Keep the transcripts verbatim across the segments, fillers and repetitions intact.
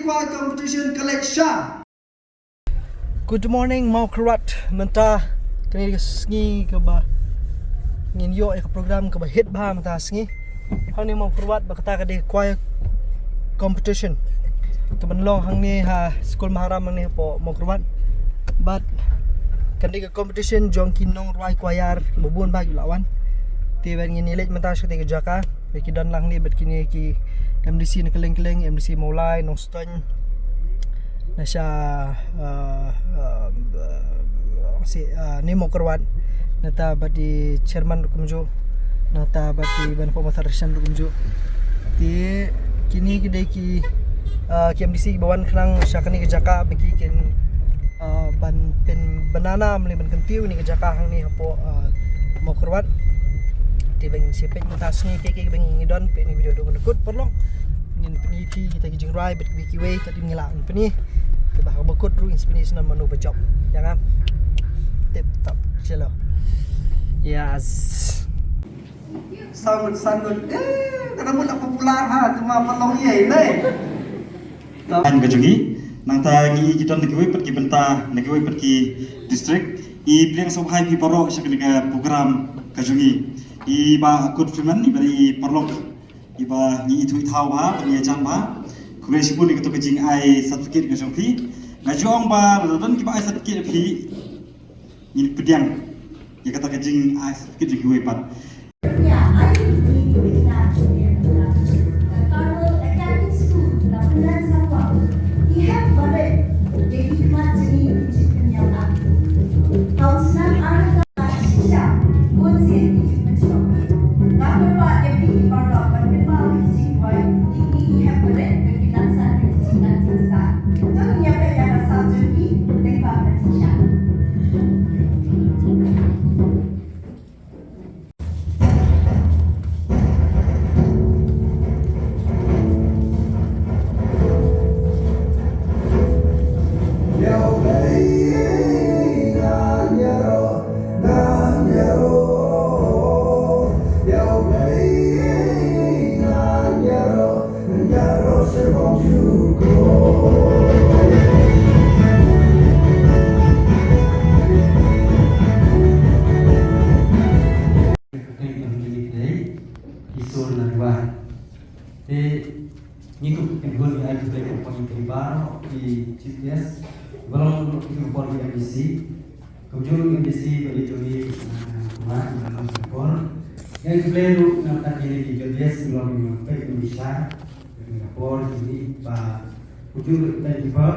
Choir competition ka leit sha. Good morning Mawkyrwat. Mynta kane ka sngi kaba ngin ïoh ïa ka program kaba hit bha mynta sngi. Hangne Mawkyrwat ba kata ka dei choir competition kaban long hangne ha skul Maharam hangne hapoh Mawkyrwat. Bad kane ka competition jong ki nongrwai choir ba bun bha ki la wan. Te ban ngin ïa leit mynta sha kata ka jaka. Ba ki don lang hangne bad kine ki M D C na kylleng kylleng, M D C Mawlai, Nongstoiñ, na sha, ah, ah, ah, si, ah, ne Mawkyrwat, nangta bad i chairman ruh kumjuh, nangta bad i ban pom thar shan ruh kumjuh. Te kine ki dei ki, ah, ki M D C kiba wan khnang sha kane ka jaka ba ki kin, ah, ban pynbna nam lane ban kyntiew ïa kane ka jaka hangne hapoh, ah, Mawkyrwat. Te ba ngin sa peit mynta sngi kiei kiei ba ngi don, peit ïa kane ka video haduh ban da kut paralok. Ngin pyni ïa phi kita ki jingrwai bad kiwei kiwei kat ba ngi lah ban pyni. Te ba haba kut ruh ngin sa pyni shisha mano ba jop. Ïa nga. Tip top. Chalo. Yes. Sound good, sound good. Eh, ka dang mut la popular ha, te ma paralok ïa ne. Kan ka jong ngi, nangta ngi ki don na kiwei pat ki bynta, na kiwei pat ki district. I pdiang sngewbha ïa phi baroh sha kane ka program ka jong ngi. I Bah Kut Freeman, i ba dei i paralok, i ba ngi ithuh ithaw bha, ba ngi ïa jan bha. Khublei shibun ïa kato ka jingai certificate ka jong phi. Nga ju ong ba lada don kiba ai certificate ïa phi, ngin pdiang ïa kata ka jingai certificate jong kiwei pat. Te ngi kup ki bun ngi ai khublei ka por ki baroh ki chief guest, ba long ki por ki M D C. Kumjuh ki M D C ba ïa jong ngi ki sna kumar ki na long ki por. Ngi ai khublei ruh na bynta kine ki judges ki long ki nongpeit nongshai. Ka por kine ba kumjuh ruh thank you for.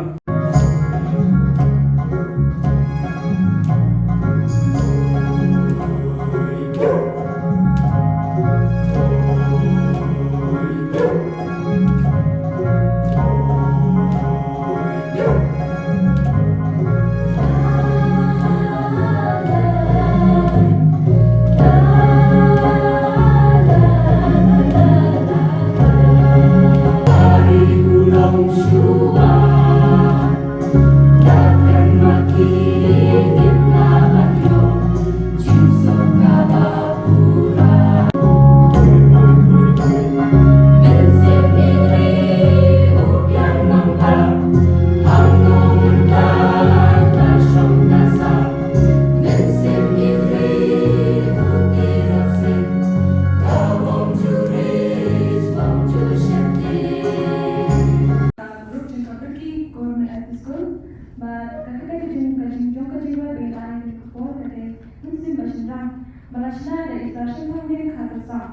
Group jong ka Briki Government L P School, bad ka kane ka jing, ka jingjop ka jingrwai ba ngi la ai ha kane ka por ka dei Mynsiem Bashynrang, ba la shna da i Sir Shynrang Kharsang.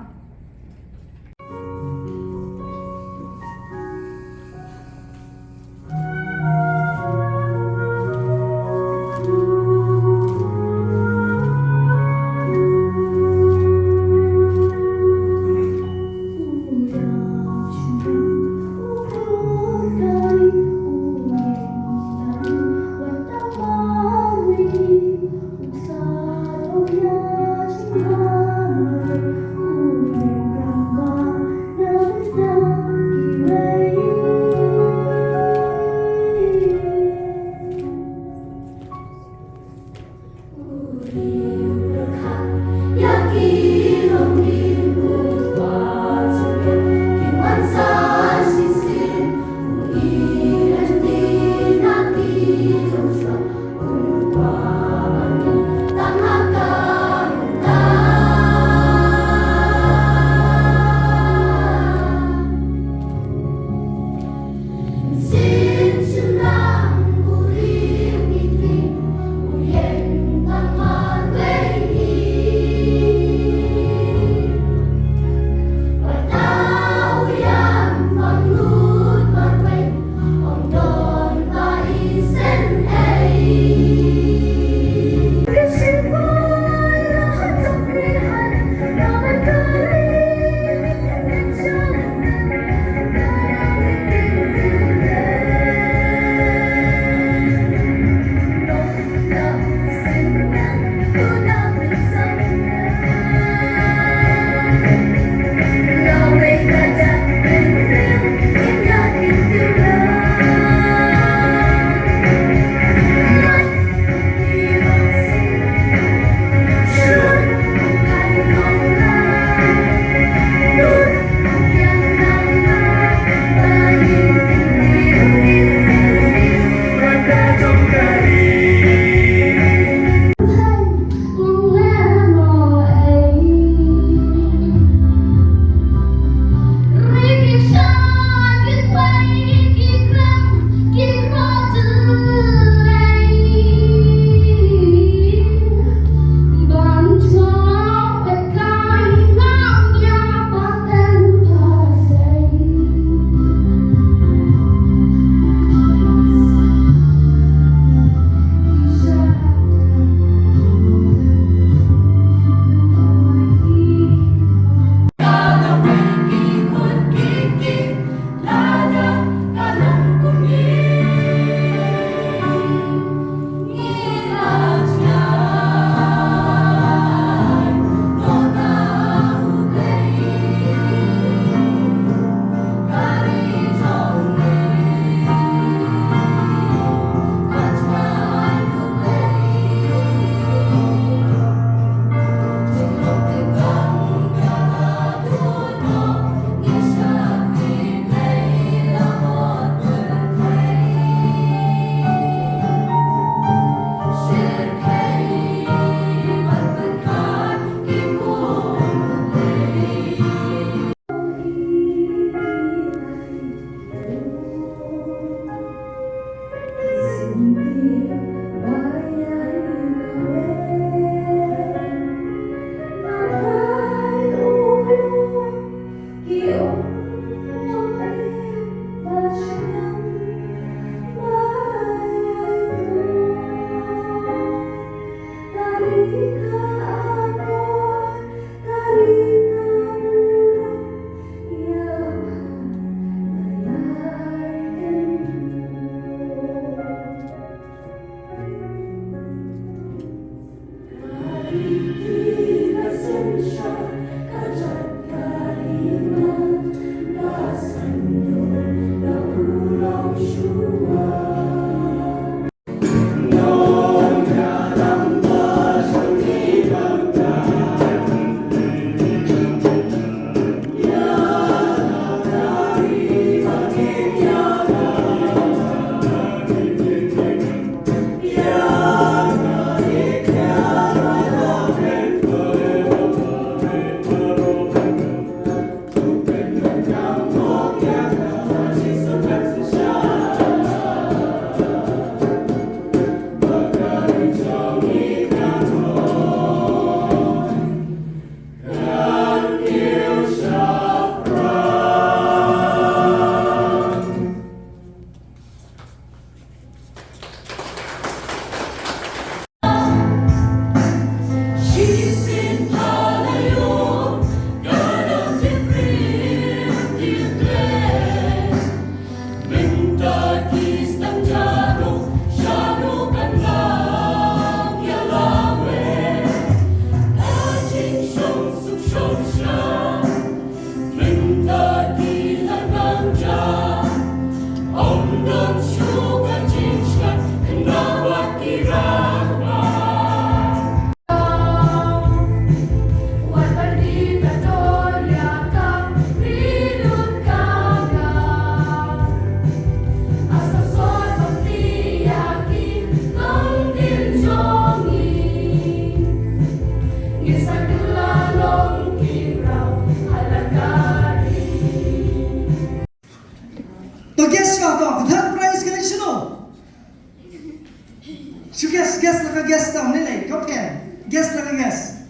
Kam ne lai, kau kan? Guess lang, guess.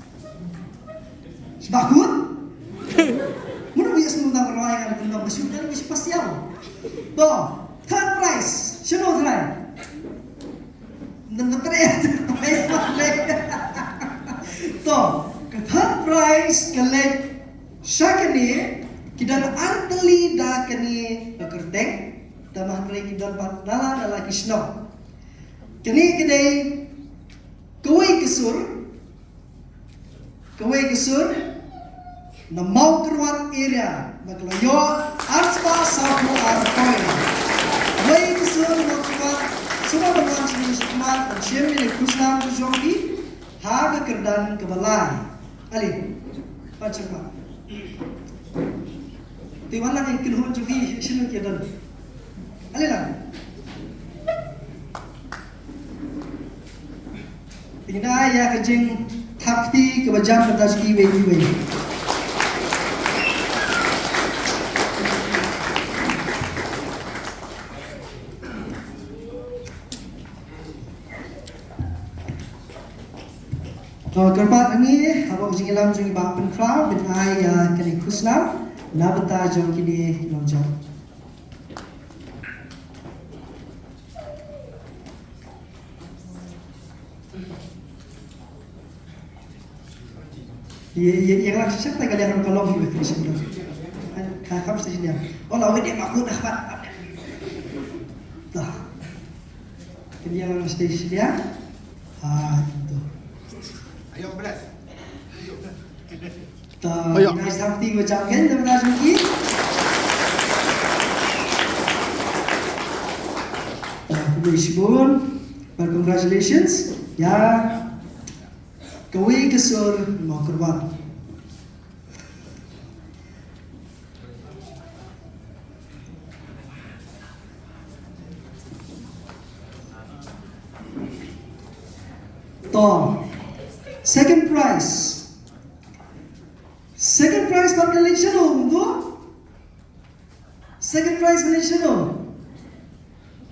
Sbahut? Muna bias muna roi kan tendang besu dan bis pasial. To, third prize. Sino try? Nang try. To, ka third prize ka lek sha kane, ki don artylli da kane ka kyrteng, da man re ki don pat dala dala ki shnong. Kane ka dei kawei ka sur, kawei ka sur na Mawkyrwat area, ba ka la ïoh arspah sawphew ar point. Kawei ka sur na Mawkyrwat, sngewbha ban wan sha khmat, ban shim ïa ka khusnam ka jong phi ha ka kyrdan kaba lai. Ale, pan sha khmat. Te wan lang ïa ki kynhun jong phi, shim ïa ki don. Ale lang. Te ngin ai ïa ka jingthap kti kaba jam na ka bynta jong kiwei kiwei. To, kyrpad hangne, haba ka jingïalam jong i Bah Pynkhraw, ban ai ïa kane ka khusnam na ka bynta jong kine ki nongjop. Ïa, ïa, ïa, ka la shisha, ka la ka long hi, ka la shisha. Ka kham shisha. Oh, la wei de ma ku dah pat. Dah. Ka la shisha. Ah, itu. Ayo, belas. Ta, ayo. Guys, happy macam kan, teman-teman. Ta, khublei shibun. Well, congratulations. Ya. Kawei ka sur Mawkyrwat. To. Second prize. Second prize pat ka leit shano, bro? Second prize ka leit shano?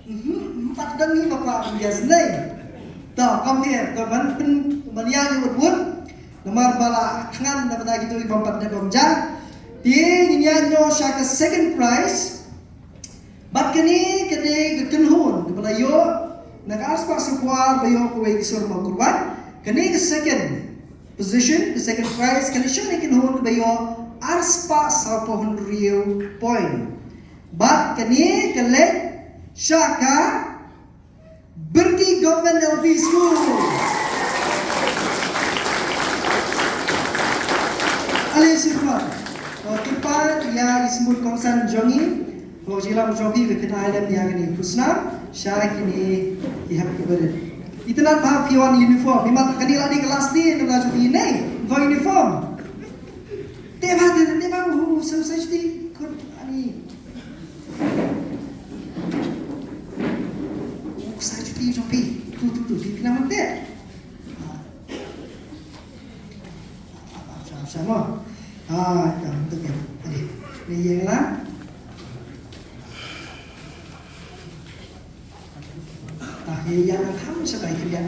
Mhm, pat dang ni ba kwah ban guess ne. To, compare, to ban pyn, ban ïa ni wut wut. Namar ba la khngan na bynta kito ki bym pat dep bym ja. Te ngin ïa noh sha ka second prize. Bad kane ka dei ka kynhun kaba la ïoh na ka arspah sawphew ar ba ïoh kawei ka sur Mawkyrwat. Kane ka second position, ka second prize, ka la shong na ka kynhun kaba ïoh arspah sawphew hynriew point. Bad kane ka leit sha ka Byrki Government L P School. Ale sirpa. Kyrpad ïa i symbai kongsan jong ngi. Ba u jingïalam jong phi, ba phin ai lem ïa kane ka khusnam sha kine ki hep ki barit. Itynnad ba phi wan uniform. Imat kane la dei ka last day na la jong phi ne. Ba uniform. Te ba te te ba u sa sa juti. Kut ani. U sa juti jong phi. Tu tu tu phi kena mate. Sama. Ah, ya, betul ya. Tadi. Ni yang lah. Ta, ïa, ïa, nga kham shatai khyndiat.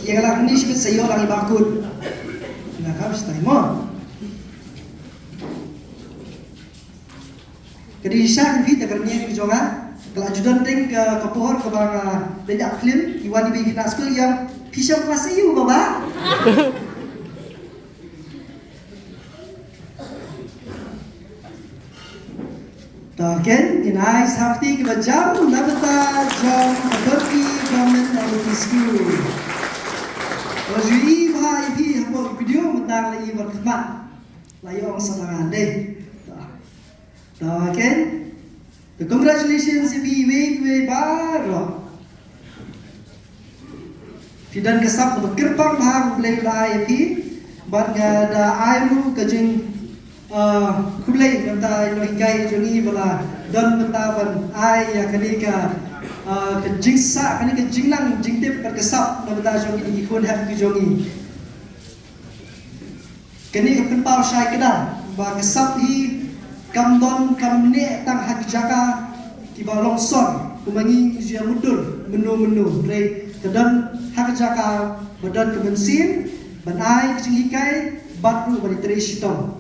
Ïa, nga la khyndiat shibit sa ïoh lang i bakut. Nga kham shatai mo. Ka dei shisha ka phi ta ka rynïeng ka jong nga. Ka la ju don teng ka, ka por kaba nga dei ïa klim, i wan i bei ki na skul ïa. Phi shem klas ïa u baba. Ta ken, ngin ai safety kiba jam na bynta jong ka Byrki Government L P School. Ba ju i bha i phi hapoh video mynta la i bad khmat. La i ong sa la ngan dei. Ta. Ta ken. Congratulations ïa phi iwei pa iwei baroh. Phi don ka sap kaba kyrpang bha, U Blei u la ai ïa phi. Bad nga da ai ruh ka jing, ah, khublei na ka bynta ïa ki nonghikai jong ngi ba la don bynta ban ai ïa kane ka, ah, ka jingsah, kane ka jingnang jingtip bad ka sap na ka bynta jong ngi ki khun hep ki jong ngi. Kane ka pynpaw shai kdar ba ka sap hi kam don, kam neh tang ha ki jaka kiba longsor, kumba ngi ngi ju ïa mutdur mynno mynno, hynrei ka don ka jaka ba don ka mynsiem ban ai ka jinghikai bad ruh ban ïatrei shitom.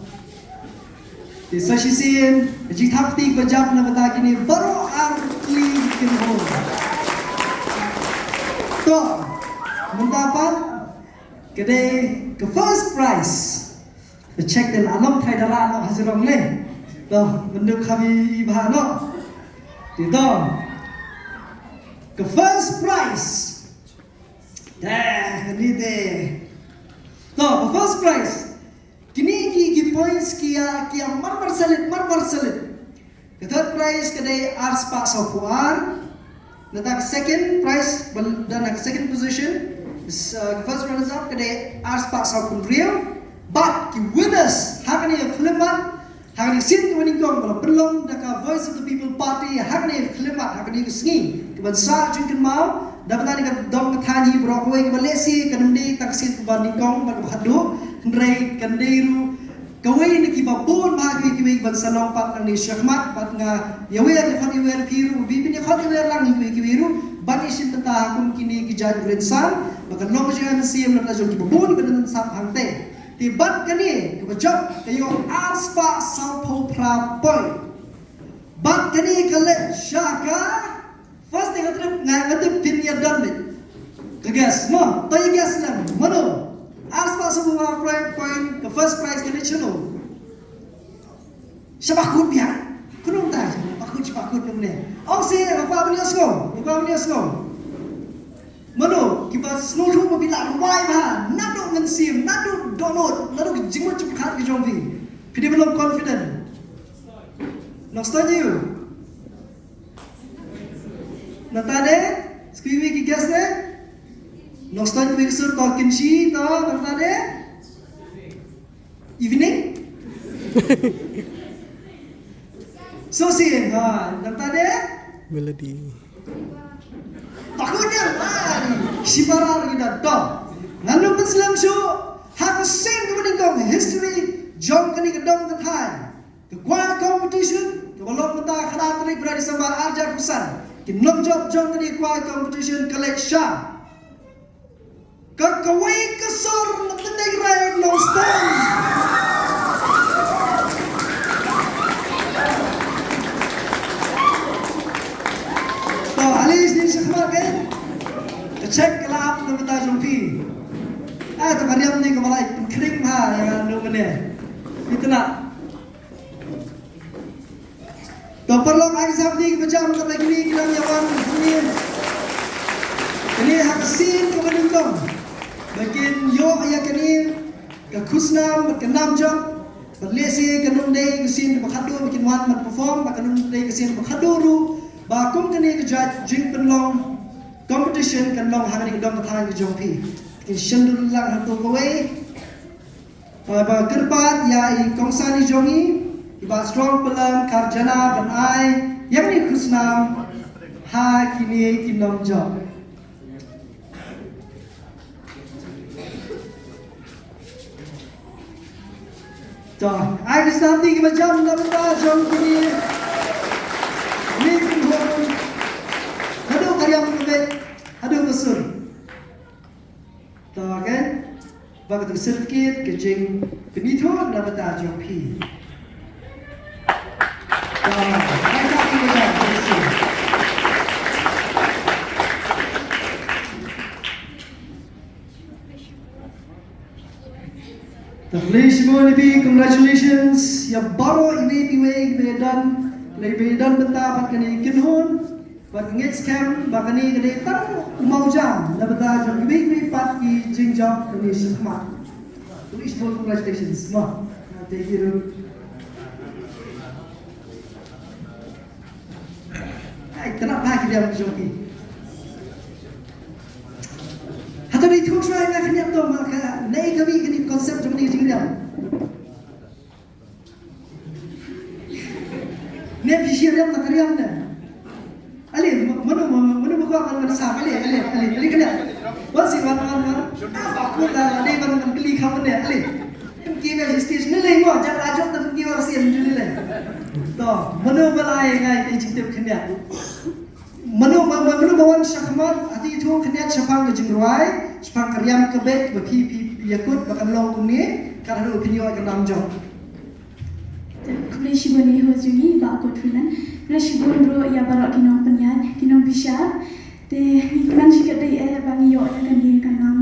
Te sa shisien ka jingthap kti kaba jam na bynta kine baroh ar tylli ki kynhun. To, mynta pat ka dei ka first prize. Ka check te la long thai dara long ha jrong ne. To, mynta kami bha no. Te to, ka first prize. Te, kani te. To, ka first prize. Kini ki, ki points ki ïa, ki ïa marmar salit, marmar salit. Ka third prize ka dei ar spah sawphew ar. Nangta ka second prize, ba don ha ka second position, is, uh, ka first runners up ka dei ar spah sawphew hynriew. Bad ki winners ha kane ka film mat, ha kane ka sien kaba nyngkong ba la pynlong da ka Voice of the People Party ha kane ka film mat ha kane ka sngi, kaban sah jingkynmaw da bynta kane ka dong ka thaiñ hi baroh kawei kaba lehse kan ym dei tang ka sien kaba nyngkong bad kaba khatduh, hynrei kan dei ruh kawei na kiba bun bha kiwei kiwei ban sa long pat nangne shakhmat, bad nga ïawer, ïakhot ïawer phi ruh, phi phin ïakhot ïawer lang ïa kiwei kiwei ruh ban ïashim bynta ha kum kine ki jait rynsan, ba kan long ka jingïaid mynsiem na bynta jong kiba bun kiba don sap hangtei. Te bad kane kaba jop ka ïoh ar spah sawphew phra point. Bad kane ka leh sha ka first, te nga tip, nga, nga tip phin ïa don beit ka guess, mo? To ïa guess lang, mano? Ar spah sawphew phra point, ka first prize ka leh shano? Sha Bakut biang. Kumno mynta? Bakut, sha Bakut kumne. Ong seh, ïa phi ban ïohsngew, ïa phi ban ïohsngew. Mano kiba sngewthuh ba phi lah rwai bha naduh mynsiem, naduh dohnud, naduh ka jingmut jingpyrkhat ka jong phi? Phi dei ban long confident. Nongstoiñ ïa u. Nangta de, shu ïa ki guess de. Nongstoiñ, phi sur to, Kynshi to, nangta de. Evening? Sosi, ha, nangta de? Melody. Bakut ïa, ha, shipara lagi da to. Ngan ym pynslem shuh, ha ka sien kaba nyngkong ha history jong kane ka dong ka thaiñ, ka choir competition kaba long mynta khatar tarik bnai December arhajar arphew san, ki nongjop jong kane ka choir competition ka leh sha ka kawei ka sur na Tyndae Rai Nongstoiñ. To, ale sngewbha shakhmat, eh? Ka check ka la ap na bynta jong phi. Ah, to ka riam ne ka ba la pynkhring ha ïa ka nongmane. Phi tnat. To paralok, ai ka sngewbha kaba jam, kata kine ki dang ïa wan hangne. Kane ha ka sien kaba nyngkong ba kin ïoh ïa kane ka khusnam bad ka nam jop. Bad lehse kan ym dei ka sien kaba khatduh ba kin wan ban perform, bad kan ym dei ka sien kaba khatduh ruh ba kum kane ka jait jingpynlong competition kan long ha kane ka dong ka thaiñ ka jong phi. Kin shon dur lang hato kawei. Ba kyrpad ïa i kongsan i jong i, i Bah Strong Pynlong Karjana ban ai ïa kane ka khusnam ha kine ki nongjop. To, ai ka sngewbha kaba jam na bynta jong kine ki kynhun. Haduh ka riam ka beit, haduh ka sur. To, kan? Ba ka certificate ka jingpynithuh na bynta jong phi. To, ai ka ki ka. To, congratulations ïa baroh iwei pa iwei ba don, ba don bynta bad kane ka kynhun. Bad ngeit skhem ba kane ka dei tang u mawjam na bynta jong kiwei kiwei pat ki jingjop kane shakhmat. To wish more congratulations, mo. Thank you. Ai, tnat bha ki riam jong ki. Hato dei thung shuwa ïa ka riam to, ma ka nei ka wi ka ni concept jong ni jingriam. Ne phi shi riam na ka riam ne. Ale, mano, mano, mano ba kwah ban, ban sa, ale, ale, ale, ale, kane. Wan si, wan, wan, wan. Ah, ba kwah da, ale, ban, ban kylli kham ne, ale. Em ki ba stage ne le mo, jat ajot da ki ba sien ju ne le. To, mano ba lai ngai ki jingtip kane. Mano, ma-, ma-, mano ba wan shakhmat, ati Shu khyndiat shaphang ka jingrwai, shaphang ka riam ka beit ba phi phi ïakut ba kan long kumne, kat haduh phin ïoh ka nam jong. Khublei shibun ïa host jong ngi Bah Kotwinlan. Khublei shibun ruh ïa baroh ki nongpynïaid, ki nongbishar. Te ngi kmen shikatdei eh ba ngi ïoh ïa kane ka nam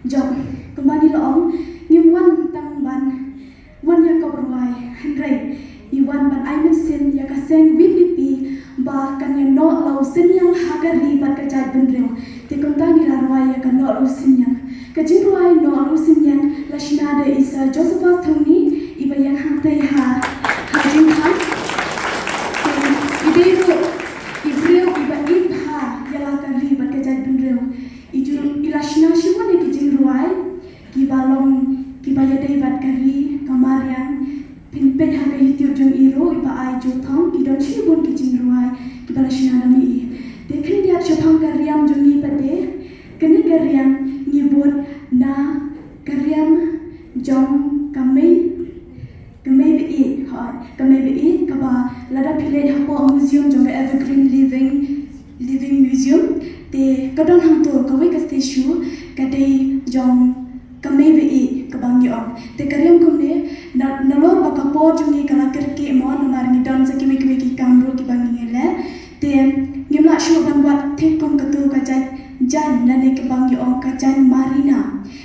jop. Kumba ngi la ong, ngim wan tang ban wan ïa ka rwai, hynrei ngi wan ban ai mynsiem ïa ka seng V P P ba kan ïa noh la u synñiang ha ka ri bad ka jaitbynriew. Te kumta ngi la rwai ïa ka Noh la u synñiang. Ka jingrwai Noh la u synñiang la shna da i Sir Josephus Thongni, iba ïeng hangtei ha, ha jingkhang. Te i dei ruh i briew iba im bha ïa la ka ri bad ka jaitbynriew. I ju, i la shna shibun ïa ki jingrwai kiba long, kiba ïadei bad ka ri, ka mariang. Phin peit ha ka YouTube jong i ruh, iba ai ju thong, ki don shibun ki jingrwai kiba la shna na mi i. Te khyndiat shaphang ka riam jong ngi pat de, kane ka riam ngi bud na ka riam jong ka mei, ka mei ba ïeit, hooid, ka mei ba ïeit kaba lada phi leit hapoh museum jong ka Evergreen Living, Living Museum, te ka don hangto kawei ka statue, ka dei jong ka mei ba ïeit kaba ngi ong. Te ka riam kumne, na, nalor ba ka por jong ngi ka la kyrkieh mo, namar ngi don sa kiwei kiwei ki kam ruh kiba ngi ngi leh. Te ngim lah shuh ban wad thik kum kato ka jait jaiñ lane kaba ngi ong ka jaiñ Marina.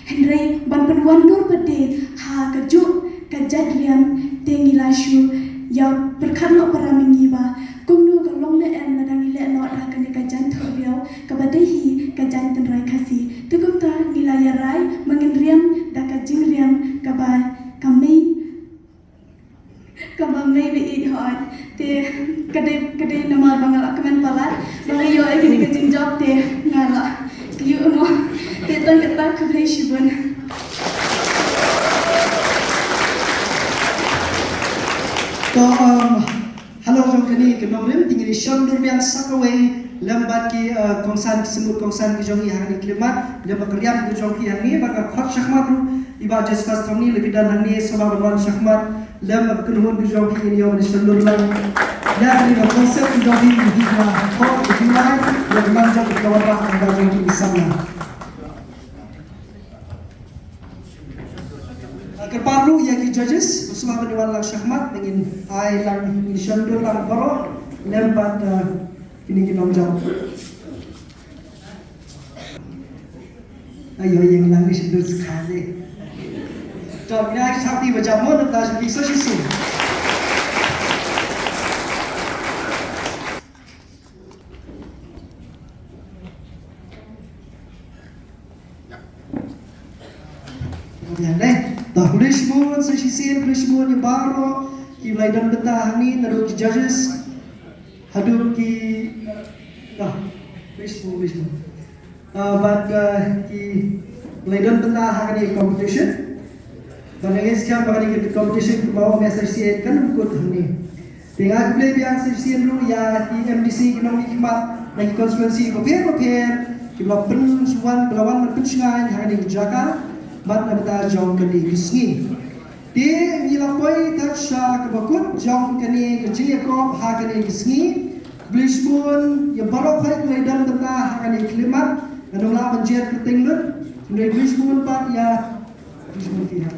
Hynrei ban pynwandur pat de ha kajuh ka jait riam te ngi la shu ïa pyrkhat noh para ma ngi ba kumno ka long ne em lada ngi leh noh da kane ka jaiñ Thohriaw kaba dei hi ka jaiñ tynrai Khasi. Te kumta ngi la ïa rai ba ngin riam da ka jingriam kaba ka mei, kaba mei ba ïeit, hooid. Te ka dei, ka dei namar ba nga la kmen palat ba nga ïoh ïa kane ka jingjop te nga la ïoh mo. Te tang kata, khublei shibun. To, um, halor jong kane ka nongrim, te ngin ïa shon dur biang sa kawei lem bad ki, uh, kongsan, ki symud kongsan ki jong ngi ha kane ka khyllipmat, lem bad ka riam ka jong ngi ha kane, bad nga khot shakhmat ruh i Bah Josephus Thongni, lada phi don hangne sngewbha ban wan shakhmat lem bad ka kynhun ka jong ngi, ngin ïoh ban ïa shon dur lang ïa kane ka konsert ka jong ngi, ngi la khot ka jingrwai ïa ka nam jong ka wanrah ka jong ngi samla. Kyrpad ruh ïa ki judges, sngewbha ban wan lang shakhmat, ngin ai lang, ngin shon dur lang baroh lem bad, uh, kine ki nongjop. Ayo, ïeng lang, ngin shon dur skha ne. To, ngin ai shabi ba jam mo, nangta shu ki so shisien. Ïa dei. To, khublei shibun sa shisien, khublei shibun ïa baroh kiba la ïadon bynta hangne, naduh ki judges haduh ki, to, khublei shibun, khublei shibun. Ah, bad, ah, kiba la ïadon bynta ha kane ka competition. Bad nga ngeit skhem ba kane ka competition kaba ong S I C A kan ym kut hangne. Te nga khublei biang sa shisien ruh ïa ki M D C ki nongmihkhmat na ki constituency bapher bapher kiba la pynwan, kiba la wan ban pynshngaiñ ha kane ka jaka bad na bynta jong kane ka sngi. Te ngi la poi tad sha kaba kut jong kane ka jingïakob ha kane ka sngi. Khublei shibun ïa baroh khoit kiba la ïadon bynta ha kane ka khyllipmat. Ngan ym lah ban jer kyrteng lut. Khublei shibun pat ïa, khublei shibun ïa